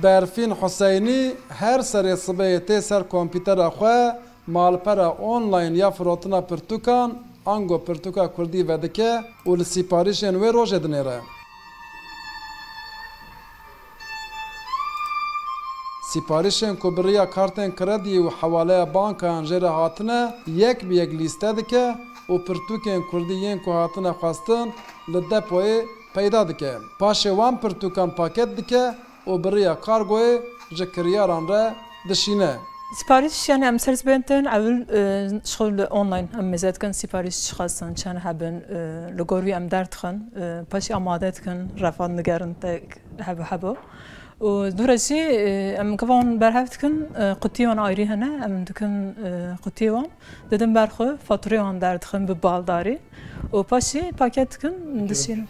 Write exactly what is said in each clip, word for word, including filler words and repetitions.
Berfîn Huseynî her serê sibehê tê ser kompîtera xwe, malpera online ya firotina pirtûkan, ango pirtûka kurdî vedike û li sîparîşên wê rojê dinêre. Sîparîşên ku bi riya kartên krediyê û hewaleya bankayan jê re hatine, yek bi yek lîste dike û pirtûkên kurdî yên ku hatine xwestin li depoyê peyda dike. Paşê wan pirtûkan paket dike û bi riya kargoyê ji kiryaran re dişîne. Sîparîş, yani em ser sibên tên ewil, e, şixul online em mêze dikin, sîparîş çi xwestin, çend hebin, e, li gor wî em derdixin, e, paşî amade dikin, refa digerin te hebo hebo. Û dû re jî, e, em givan berhev dikin, e, qutîyan ayrî hene, em dikin, e, qutiyê wan, didin ber xwe, faturê wan derdixin bi baldarî û paşî paket dikin, dişînin.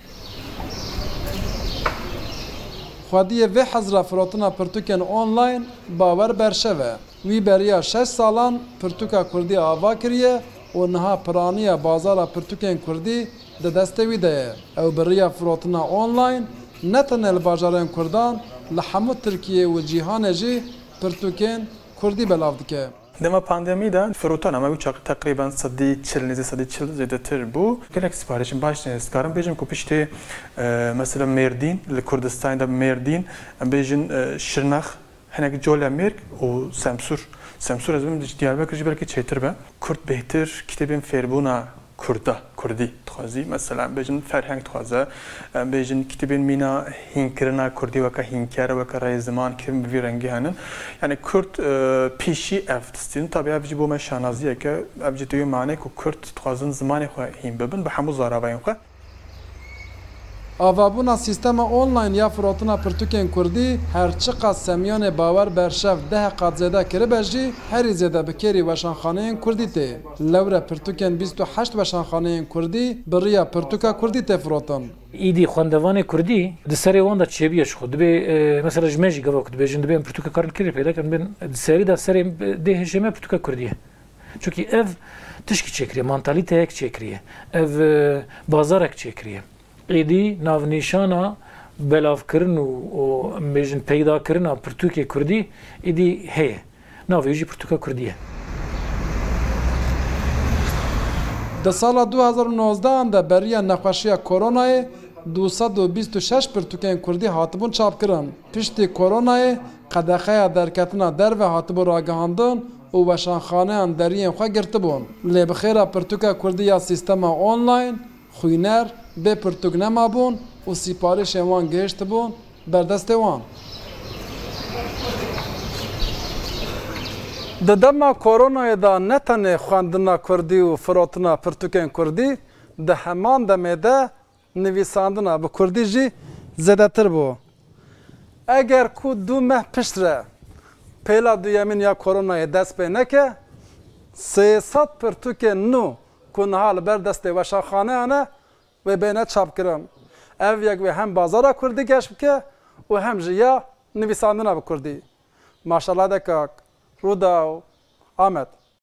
Xwediyê vê hezra firotina pirtûkên online Bawer Berşev e. Wî beriya şeş salan pirtûka kurdî ava kiriye û niha piraniya bazara pirtûkên kurdî di destê wî de ye. Ew bi riya firotina online ne tenê li bajarên kurdan, li hemû Tirkiyê û cîhanê jî pirtûkên kurdî belav dike. Dema pandemî de firotana me wî çaxî teqrîben sedî çil, nêzî sedî çil zêdetir bû. Gelek siparîşim baş ne, ez dikarim bêjim ku piştê, e, mesela Mêrdîn, li Kurdistanê de Mêrdîn, em bêjin, e, Şirnex, hinek Colemêrg û Semsûr. Semsûr ez bim ji Diyarbekir jî belkî çêtir be. Kurd bêhtir kitêbên fêrbûna Kurda, Kurdî dixwazî. Mesela em bêjin ferheng dixwaze, em bêjin kitêbên mîna hînkirina Kurdî weke hînker, weke rêziman, kitêbên bi vî rengî henin. Yani Kurd, e, pîşî ev distînin. Tabi ev jî bo me şanaziyek e. Ev jî dê manê ku Kurd dixwazin zimanê xwe hîn bibin bi hemû zaravayên xwe. Avabûna sîstema online ya firotina pirtûkên kurdî her çiqas semyanê Bawer Berşev deh qat zêde kiribe jî, herî zêde bi kêrî weşanxaneyên kurdî tê. Lewre pirtûkên bîst û heşt weşanxaneyên kurdî bi riya pirtûka kurdî tê firotin. Îdî xwendevanê kurdî di serê wan de çêbûye ji xwe. Dibê, e, mesela ji me jî gava ku dibêjin, dibê em pirtûka karin kirê peyda kin, bên di serî de serê dê hêşê me pirtûka kurdî ye. Çunkî ev tişkî çêkiriye, mantalîteyek çêkiriye. Ev, e, bazarek çêkiriye. Êdî navnîşana belavkirin û, û em bêjin peydakirina pirtûkê kurdî êdî heye. Navê wî jî pirtûka kurdî ye. Di sala du hezar û nozdehan de beriya nexweşiya koronayê du sed û bîst û şeş pirtûkên kurdî hatibûn çapkirin. Piştî koronayê qedexeya derketina derve hatibû ragihandin û weşanxaneyan deriyên xwe girtibûn. Lê bi xêra pirtûka kurdî ya sîstema online, xwîner bê pirtûk nemabûn û sîparîşên wan gihiştibûn ber destê wan. Di dema koronayê de ne tenê xwendina kurdî û firotina pirtûkên kurdî, di heman demê de nivîsandina bi kurdî jî zêdetir bû. Eger ku du meh pişt re pêla duyemîn ya koronayê dest pê neke, sê sed pirtûkên nû ku niha li ber destê weşanxaneyan e, wê bêne çapkirin. Ev yek wê hem bazara kurdî geş bike û hem jî ya nivîsandina bi kurdî. Maşallah de kak, Rûdaw, Amed.